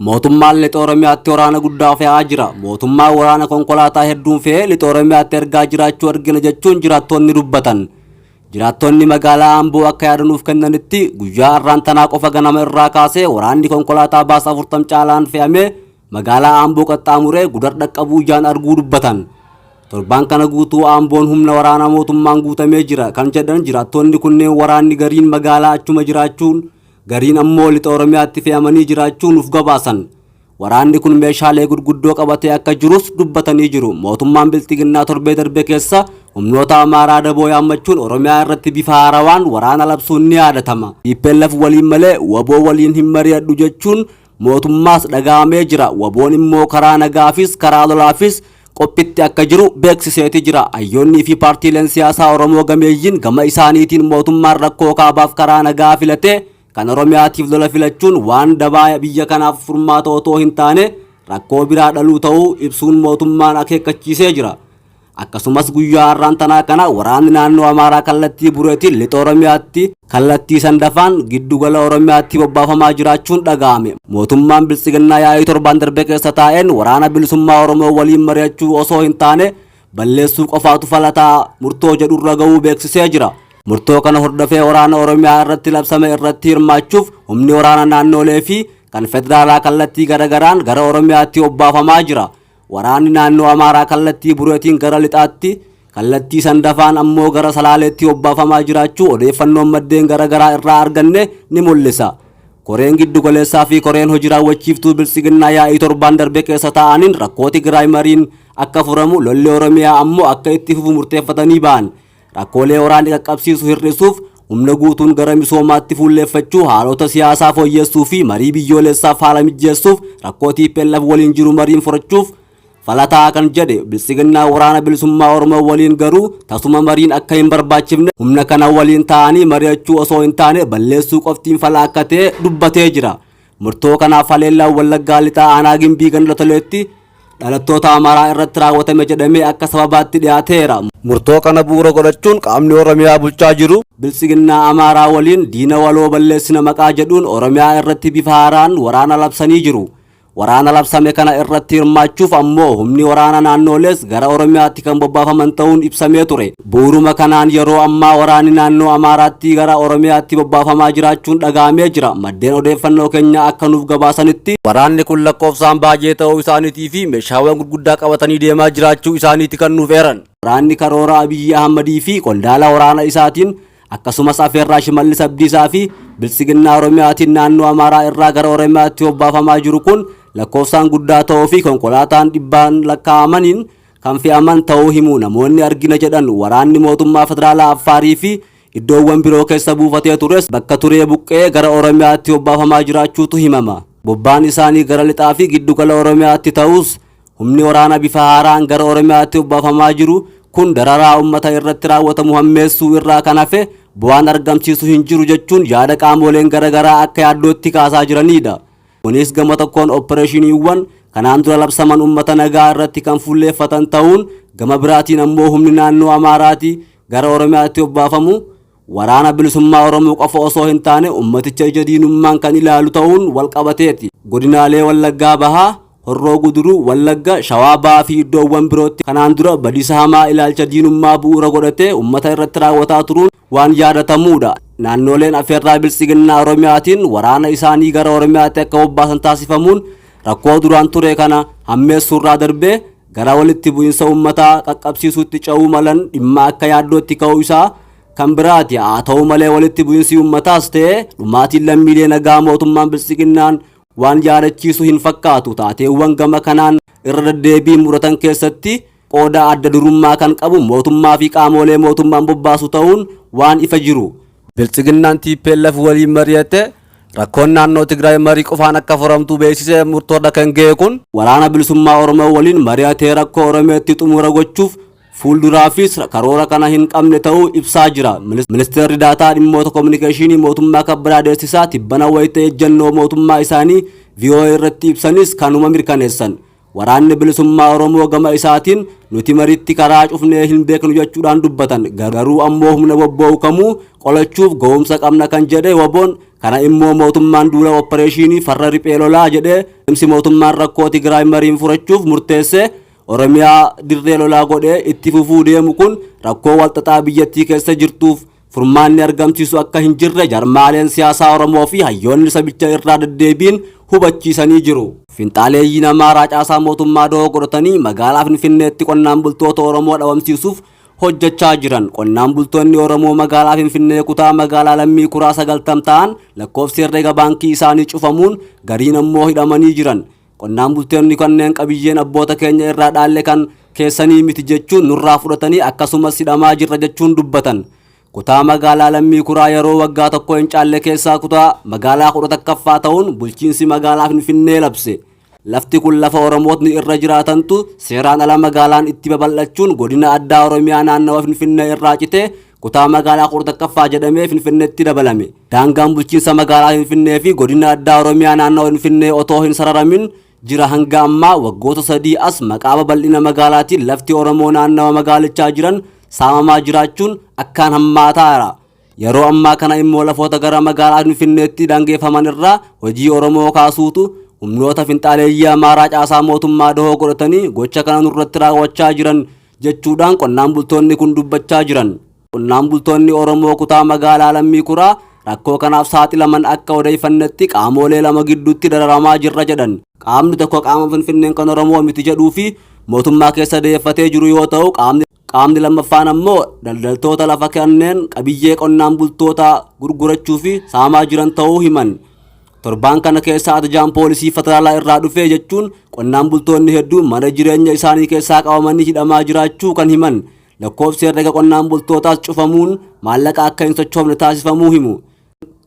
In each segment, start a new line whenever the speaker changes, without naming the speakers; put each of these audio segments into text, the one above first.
Mootummaan Lixa Oromiyaatti waraana guddaa fe'aa jira. Mootummaan waraana konkolaataa hedduun fe'ee Lixa Oromiyaatti ergaa jiraachuu argina jechuun jiraattonni dubbatan. Jiraattonni magaalaa Amboo akka yaada nuuf kennanitti guyyaa har'aan tanaa qofa ganama irraa kaasee waraanni konkolaataa baas 40 caalaan fe'amee magaalaa Amboo qaxxaamuree Gudar dhaqqabuu ijaan arguu dubbatan. Torbaan kana guutuu Amboon humna waraanaa mootummaan guutamee jira kan jedhan jiraattonni kunneen waraanni gariin magaalaa achuma jiraachuun gariin ammoo Lixa Oromiyaatti fe'amanii jiraachuu nuuf gabaasan. Waraanni kun meeshaalee gurguddoo qabatee akka jirus dubbatanii jiru. Mootummaan Bilxiginnaa torbee darbe keessa humnoota Amaaraa daboo yaammachuun Oromiyaa irratti bifa haarawaan waraana labsuun ni yaadatama. Tplf waliin malee wbo waliin hin mari'adhu jechuun mootummaas dhaga'amee jira. Wbo'n immoo karaa nagaafis karaa lolaafis qophitti akka jiru beeksiseeti jira. Hayyoonnii fi paartiileen siyaasaa Oromoo gameeyyiin gama isaaniitiin mootummaan rakkoo kaabaaf karaa nagaa filatee kan Oromiyaatiif lola filachuun waan dabaa biyya kanaaf furmaata otoo hin taane rakkoo biraa dhaluu ta'uu ibsuun mootummaan akeekkachiisee jira. Akkasumas guyyaa har'aan tanaa kana waraanni naannoo Amaaraa kallattii Bureetiin lixa Oromiyaatti kallattii Sandafaan giddu gala Oromiyaatti bobbaafamaa jiraachuun dhaga'ame. Mootummaan Biltsiginnaa yaa'ii torbaan darbe keessa taa'een waraana bilisummaa Oromoo waliin mari'achuu osoo hin taane balleessuu qofaatu fala ta'a murtoo jedhurra ga'uu beeksisee jira. Murtoo kana hordofee waraana Oromiyaa irratti labsame irratti hirmaachuuf humni waraana naannoolee fi kan federaalaa kallattii garagaraan gara Oromiyaatti bobbaafamaa jira. Waraanni naannoo Amaaraa kallattii Bureetiin gara Lixaatti, kallattii Sandafaan ammoo gara Salaaleetti bobbaafamaa jiraachuu odeeffannoon maddeen gara garaa irraa arganne ni mul'isa. Koreen giddu galeessaa fi koreen hoji raawwachiiftuu Biltsiginnaa yaa'ii torbaan darbe keessa taa'aniin rakkoo Tigraay mariin akka furamu, lolli Oromiyaa ammoo akka itti fufu murteeffatanii ba'an. Rakkoolee waraanni qaqqabsiisu hir'isuuf humna guutuun gara misoomaatti fuulleeffachuu, haalota siyaasaa fooyyessuu fi marii biyyoolessaaf haala mijjeessuuf rakkoo tplf waliin jiru mariin furachuuf fala ta'a kan jedhe Biltsiginnaa Waraana Bilisummaa Oromoo waliin garuu tasuma mariin akka hin barbaachifne humna kana waliin taa'anii mari'achuu osoo hin taane balleessuu qoftiin fala akka ta'e dubbatee jira. Murtoo kanaaf haleellaan Wallaggaa Lixaa aanaa Gimbii ganda Toleetti dhalattoota Amaaraa irratti raawwatame jedhamee akka sababaatti dhiyaateera. Murtoo kana bu'uura godhachuun qaamni Oromiyaa bulchaa jiru Biltsiginnaa Amaaraa waliin diina waloo balleessina maqaa jedhuun Oromiyaa irratti bifa haaraan waraana labsanii jiru. Waraana labsame kana irratti hirmaachuuf ammoo humni waraana naannoolees gara Oromiyaatti kan bobbaafaman ta'uun ibsamee ture. Bu'uuruma kanaan yeroo ammaa waraanni naannoo Amaaraatti gara Oromiyaatti bobbaafamaa jiraachuun dhaga'amee jira. Maddeen odeeffannoo keenyaa akka nuuf gabaasanitti, waraanni kun lakkoofsaan baay'ee ta'uu isaaniitii fi meeshaawwan gurguddaa qabatanii deemaa jiraachuu isaaniiti kan nuuf eeran. Waraanni karoora Abiyyi Ahmadii fi qondaala waraana isaatiin akkasumas afeerraa Shimallis Abdiisaa fi Biltsiginnaa Oromiyaatiin naannoo Amaaraa irraa gara Oromiyaatti bobbaafamaa jiru kun lakkoofsaan guddaa ta'uu fi konkolaataan dhibbaan lakkaa'amaniin kan fe'aman ta'uu himu namoonni argina jedhan. Waraanni mootummaa federaalaa Affaarii fi iddoowwan biroo keessa buufatee tures bakka turee buqqa'ee gara Oromiyaatti bobbaafamaa jiraachuutu himama. Bobbaan isaanii gara lixaa fi giddugala Oromiyaatti ta'us humni waraana bifa haaraan gara Oromiyaatti bobbaafamaa jiru kun dararaa uummata irratti raawwatamu hammeessuu irraa kan hafe bu'aan argamsiisu hin jiru jechuun yaada qaamoleen gara garaa akka yaaddootti kaasaa jiraniidha. Kunis gama tokkoon oppireeshiniiwwan kanaan dura labsaman uummata nagaa irratti kan fuulleeffatan ta'uun gama biraatiin ammoo humni naannoo Amaaraati gara Oromiyaatti bobbaafamu Waraana Bilisummaa Oromoo qofa osoo hin taane ummaticha ija diinummaan kan ilaalu ta'uun walqabateeti. Godinaalee Wallaggaa Bahaa, Horroo Guduruu, Wallagga, Shawaa Bahaa fi iddoowwan birootti kanaan dura badiisa hamaa ilaalcha diinummaa bu'uura godhatee ummata irratti raawwataa turuun waan yaadatamuudha. Naannooleen afeerraa Biltsiginnaa Oromiyaatiin waraana isaanii gara Oromiyaatti akka bobbaasan taasifamuun rakkoo duraan ture kana hammeessuurraa darbee gara walitti bu'insa ummataa qaqqabsiisuutti ce'uu malan dhimma akka yaaddootti ka'uu isaa kan biraati. Haa ta'u malee walitti bu'insi ummataas ta'e dhumaatiin lammiilee nagaa mootummaan Biltsiginnaan waan yaadachiisu hin fakkaatu. Taateewwan gama kanaan irra deddeebiin mudatan keessatti qooda adda durummaa kan qabu mootummaa fi qaamoolee mootummaan bobbaasu ta'uun waan ifa jiru. Biltsiginnaan tplf waliin mari'ate Rakkoon naannoo Tigraay marii qofaan akka furamtu beeksisee murtoorra kan ga'e kun, Waraana Bilisummaa Oromoo waliin mari'atee rakkoo Oromiyaatti xumura gochuuf fuulduraafis karoora kana hin qabne ta'uu ibsaa jira. Ministeerri Daataa Dhimmoota Kominikeeshinii Mootummaa Kabbadaa Deessisaa tibbana wayita ejjennoo mootummaa isaanii voa irratti ibsanis kanuma mirkaneessan. Waraanni Bilisummaa Oromoo gama isaatiin nuti maritti karaa cufnee hin beeknu jechuudhaan dubbatan. Garuu ammoo humna bobba'u kamuu qolachuuf ga'umsa qabna kan jedhe WBOn Kana immoo mootummaan duula oppareeshinii farra riphee lolaa jedhee deemsi mootummaan rakkoo Tigraay mariin furachuuf murteessee Oromiyaa dirree lolaa godhee itti fufuu deemu kun rakkoo walxaxaa biyyattii keessa jirtuuf furmaanni argamsiisu akka hin jirre jarmaaleen siyaasaa Oromoo fi hayyoonni sabicha irraa deddeebiin hubachiisanii jiru. Finxaaleeyyiin Amaaraa caasaa mootummaa dahoo godhatanii magaalaa Finfinneetti qonnaan bultoota Oromoo dhabamsiisuuf hojjechaa jiran. Qonnaan bultoonni Oromoo magaalaa Finfinnee kutaa magaalaa Lammii Kuraa 90 ta'an lakkoofsi herrega baankii isaanii cufamuun gariin ammoo hidhamanii jiran. Qonnaan bultoonni kanneen qabiyyeen abboota keenya irraa dhaalle kan keessanii miti jechuun nurraa fudhatanii akkasumas hidhamaa jirra jechuun dubbatan. Kutaa magaalaa Lammii Kuraa yeroo waggaa tokko hin caalle keessaa kutaa magaalaa 11ffaa ta'uun bulchiinsi magaalaa Finfinnee labse. Lafti kun lafa Oromootni irra jiraatantu seeraan ala magaalaan itti babal'achuun godina addaa Oromiyaa naannawa Finfinnee irraa citee kutaa magaalaa 11ffaa jedhamee Finfinneetti dabalame. Daangaan bulchiinsa magaalaa Finfinnee fi godina addaa Oromiyaa naannawa Finfinnee otoo hin sararamin jira hanga ammaa waggoota 3 as maqaa babal'ina magaalaatiin lafti Oromoo naannawa magaalichaa jiran saamamaa jiraachuun akkaan hammaataara. Yeroo ammaa kana immoo lafoota gara magaalaa Finfinneetti daangeffaman irraa hojii Oromoo kaasuutu humnoota finxaaleeyyii Amaaraa caasaa mootummaa dahoo godhatanii gocha kana nurratti raawwachaa jiran jechuudhaan qonnaan bultoonni kun dubbachaa jiran. Qonnaan bultoonni Oromoo kutaa magaalaa Lammii Kuraa rakkoo kanaaf saaxilaman akka odeeffannetti qaamolee lama gidduutti dararamaa jirra jedhan. Qaamni tokko qaama Finfinneen kan Oromoo miti jedhuu fi mootummaa keessa deeffatee jiru yoo ta'u qaamni lammaffaan ammoo daldaltoota lafa kanneen qabiyyee qonnaan bultoota gurgurachuu fi saamaa jiran ta'uu himan. Torbaan kana keessa ajajaan poolisii federaalaa irraa dhufee jechuun qonnaan bultoonni hedduun mana jireenya isaanii keessaa qabamanii hidhamaa jiraachuu kan himan. Lakkoofsi herrega qonnaan bultootaas cufamuun maallaqa akka hin sochoofne taasifamuu himu.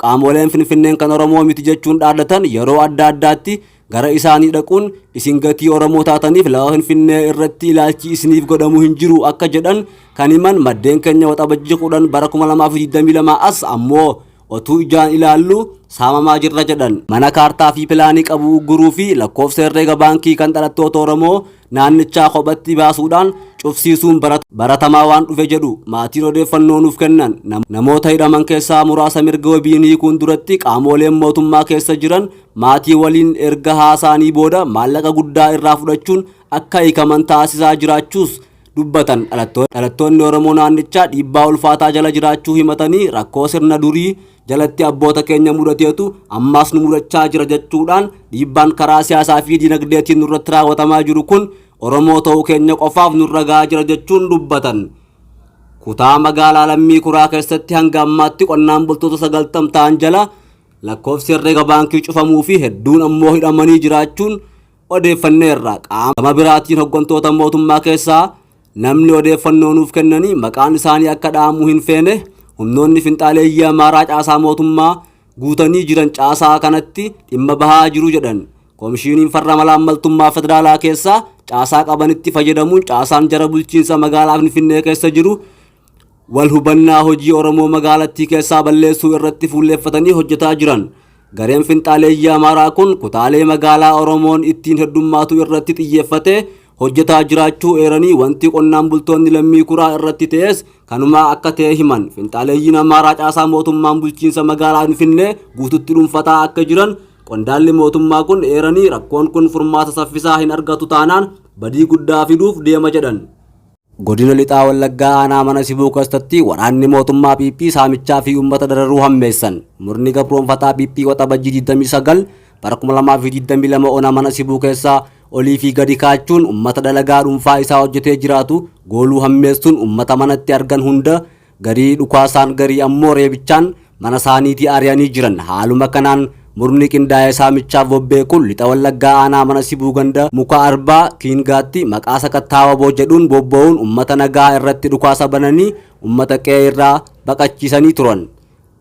Qaamoleen Finfinneen kan Oromoo miti jechuun dhaadatan yeroo adda addaatti gara isaanii dhaquun isin gatii Oromoo taataniif lafa Finfinnee irratti ilaalchi isiniif godhamu hin jiru akka jedhan kan himan maddeen keenya Waxabajjii 10 bara 2022 as ammoo otuu ijaan ilaallu saamamaa jirra jedhan. Mana kaartaa fi pilaanii qabu ugguruu fi lakkoofsa herreega baankii kan dhalattoota Oromoo naannichaa kophatti baasuudhaan cufsiisuun baratamaa waan dhufe jedhu maatiin odeeffannoo nuuf kennan. Namoota hidhaman keessaa muraasa mirga wabiin hiikuun duratti qaamoleen mootummaa keessa jiran maatii waliin erga haasaanii booda maallaqa guddaa irraa fudhachuun akka hiikaman taasisaa jiraachuus dubbatan. Dhalattoonni Oromoo naannichaa dhiibbaa ulfaataa jala jiraachuu himatanii rakkoo sirna durii jalatti abboota keenya mudateetu ammaas nu mudachaa jira jechuudhaan dhiibbaan karaa siyaasaa fi dinagdeetiin nurratti raawwatamaa jiru kun Oromoo ta'uu keenya qofaaf nurra gahaa jira jechuun dubbatan. Kutaa magaalaa Lammii Kuraa keessatti hanga ammaatti qonnaan bultoota 90 ta'an jala lakkoofsi herrega baankii cufamuu fi hedduun ammoo hidhamanii jiraachuun odeeffanneerra. Qaama biraatiin hooggantoota mootummaa keessaa namni odeeffannoo nuuf kennanii maqaan isaanii akka dha'amu hin feene humnoonni finxaaleeyyii Amaaraa caasaa mootummaa guutanii jiran caasaa kanatti dhimma bahaa jiru jedhan. Komishiniin farra malaammaltummaa federaalaa keessaa caasaa qabanitti fayyadamuun caasaan jara bulchiinsa magaalaa Finfinnee keessa jiru wal hubannaa hojii Oromoo magaalattii keessaa balleessuu irratti fuulleeffatanii hojjetaa jiran. Gareen finxaaleeyyii Amaaraa kun kutaalee magaalaa Oromoon ittiin heddummaatu irratti xiyyeeffatee hojjetaa jiraachuu eeranii wanti qonnaan bultoonni Lammii Kuraa irratti ta'es kanumaa akka ta'e himan. Finxaaleeyyiin Amaaraa caasaa mootummaan bulchiinsa magaalaa Finfinnee guututti dhuunfataa akka jiran qondaalli mootummaa kun eeranii rakkoon kun furmaata saffisaa hin argatu taanaan badii guddaa fiduuf deema jedhan. Godina Lixaa Wallaggaa aanaa mana Sibuu keessatti waraanni mootummaa PP saamichaa fi uummata dararuu hammeessan. Murni gabroonfataa PP Waxabajjii 29 bara 2022 ona mana Sibuu keessaa olii fi gadi kaachuun uummata dalagaa dhuunfaa isaa hojjetee jiraatu gooluu hammeessuun uummata manatti argan hunda garii dhukaasaan garii ammoo reebichaan mana isaaniitii ari'anii jiran. Haaluma kanaan murni qindaa'ee saamichaaf bobba'e kun Lixa Wallaggaa aanaa mana Sibuu ganda muka Arbaa Kiingaatti maqaa sakattaa waboo jedhuun bobba'uun uummata nagaa irratti dhukaasa bananii uummata qe'ee irraa baqachiisanii turan.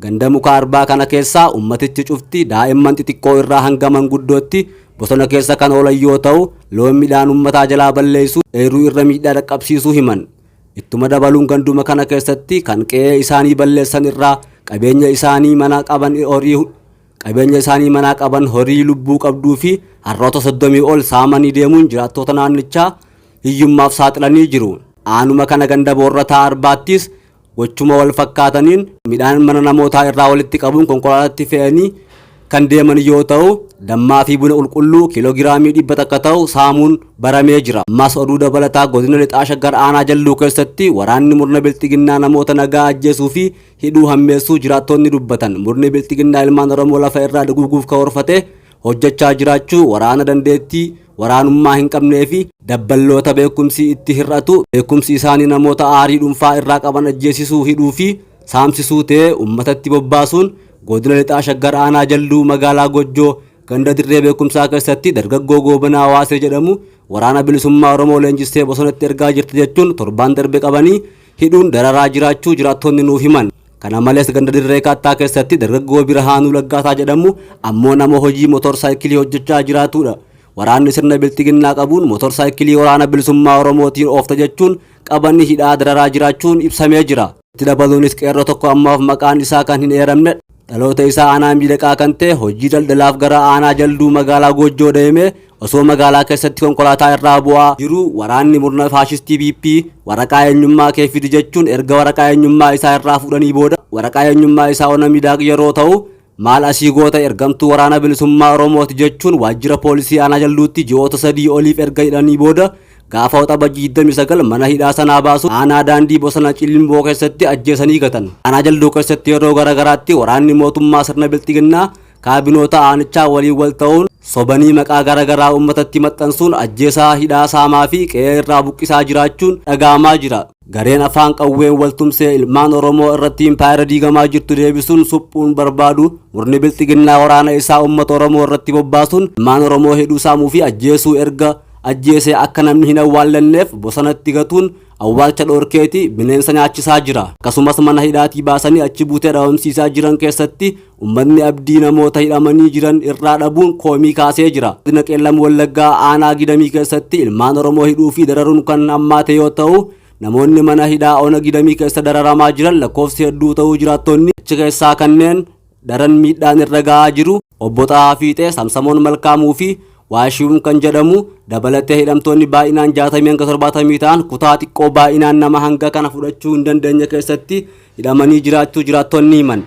Ganda muka Arbaa kana keessaa uummatichi cufti daa'imman xixiqqoo irraa hanga manguddootti bosona keessa kan oolan yoo ta'u loon midhaan uummataa jalaa balleessuu eeruu irra miidhaa dhaqqabsiisuu himan. Ittuma dabaluun ganduma kana keessatti kan qe'ee isaanii balleessan irraa qabeenya isaanii mana qaban horii qabeenya isaanii manaa qaban horii lubbuu qabduu fi harroota 30 ol saamanii deemuun jiraattota naannichaa hiyyummaaf saaxilanii jiru. Aanuma kana ganda Boorrataa Arbaattis gochuma wal fakkaataniin midhaan mana namootaa irraa walitti qabuun konkolaataatti fe'anii kan deeman yoo ta'u, dammaa fi buna qulqulluu kiiloogiraamii 100 ta'u saamuun baramee jira. Ammas oduu dabalataa godina lixaa Shaggar aanaa Jalluu keessatti waraanni murna bilxiginnaa namoota nagaa ajjeesuu fi hidhuu hammeessuu jiraattonni dubbatan. Murni bilxiginnaa ilmaan Oromoo lafa irraa duguuguuf karoorfate hojjechaa jiraachuu waraana dandeettii waraanummaa hin qabnee fi dabballoota beekumsi itti hir'atu beekumsi isaanii namoota aarii dhuunfaa irraa qaban ajjeesisuu, hidhuu fi saamsisuu ta'ee uummatatti bobbaasuun godina lixaa Shaggar aanaa Jalluu magaalaa Gojjoo ganda dirree beekumsaa keessatti dargaggoo Goobanaa Waasee jedhamu waraana bilisummaa Oromoo leenjistee bosonatti ergaa jirti jechuun torbaan darbe qabanii hidhuun dararaa jiraachuu jiraattonni nuuf himan. Kana malees ganda dirree kaattaa keessatti dargaggoo Birhaanuu Laggaasaa jedhamu ammoo nama hojii motor saayikilii hojjechaa jiraatudha. Waraanni sirna bilxiginnaa qabuun motor saayikilii waraana bilisummaa Oromootiin oofta jechuun qabanii hidhaa dararaa jiraachuun ibsamee jira. Itti dabaluunis qeerroo tokko ammaaf maqaan isaa kan hin eeramne dhaloota isaa aanaa miidhaqaa kan ta'e hojii daldalaaf gara aanaa Jalduu magaalaa Goojjoo deemee osoo magaalaa keessatti konkolaataa irraa bu'aa jiru waraanni murna faashistii PP waraqaa eenyummaa kee fidi jechuun erga waraqaa eenyummaa isaa irraa fuudhanii booda waraqaa eenyummaa isaa ona miidhaaq yeroo ta'u maal asii goota ergamtuu waraana bilisummaa Oromooti jechuun waajjira poolisii aanaa Jalduutti ji'oota 3 oliif erga hidhanii booda gaafa Waxabajjii 29 mana hidhaa sanaa baasuun aanaa daandii bosona Cilimboo keessatti ajjeesanii gatan. Aanaa Jalduu keessatti yeroo garaagaraatti waraanni mootummaa sirna bilxiginnaa kaabinoota aanichaa waliin wal ta'uun sobanii maqaa garaagaraa uummatatti maxxansuun ajjeesaa, hidhaa, saamaa fi qe'ee irraa buqqisaa jiraachuun dhaga'amaa jira. Gareen afaan qawween waltumsee ilmaan Oromoo irratti impaayera diigamaa jirtu deebisuun suphuun barbaadu murni bilxiginnaa waraana isaa uummata Oromoo irratti bobbaasuun ilmaan Oromoo hidhuu, saamuu fi ajjeesuu erga ajjeesee akka namni hin awwaallanneef bosonatti gatuun awwaalcha dhoorkeeti bineensa nyaachisaa jira. Akkasumas mana hidhaatii baasanii achi buutee dhabamsiisaa jiran keessatti uummanni abdii namoota hidhamanii jiran irraa dhabuun koomii kaasee jira. Godina Qeellam Wallaggaa aanaa Gidamii keessatti ilmaan Oromoo hidhuu fi dararuun kan hammaate yoo ta'u, namoonni mana hidhaa ona Gidamii keessa dararamaa jiran lakkoofsi hedduu ta'uu jiraattonni achi keessaa kanneen daran miidhaan irra ga'aa jiru obbo Xahaa Fiixee, Samsamoon Malkaamuu fi Waashiwum kan jedhamu dabalatee hidhamtoonni baay'inaan 60 hanga 70 ta'an kutaa xiqqoo baay'inaan nama hanga kana fudhachuu hin dandeenye keessatti hidhamanii jiraachuu jiraattonni himan.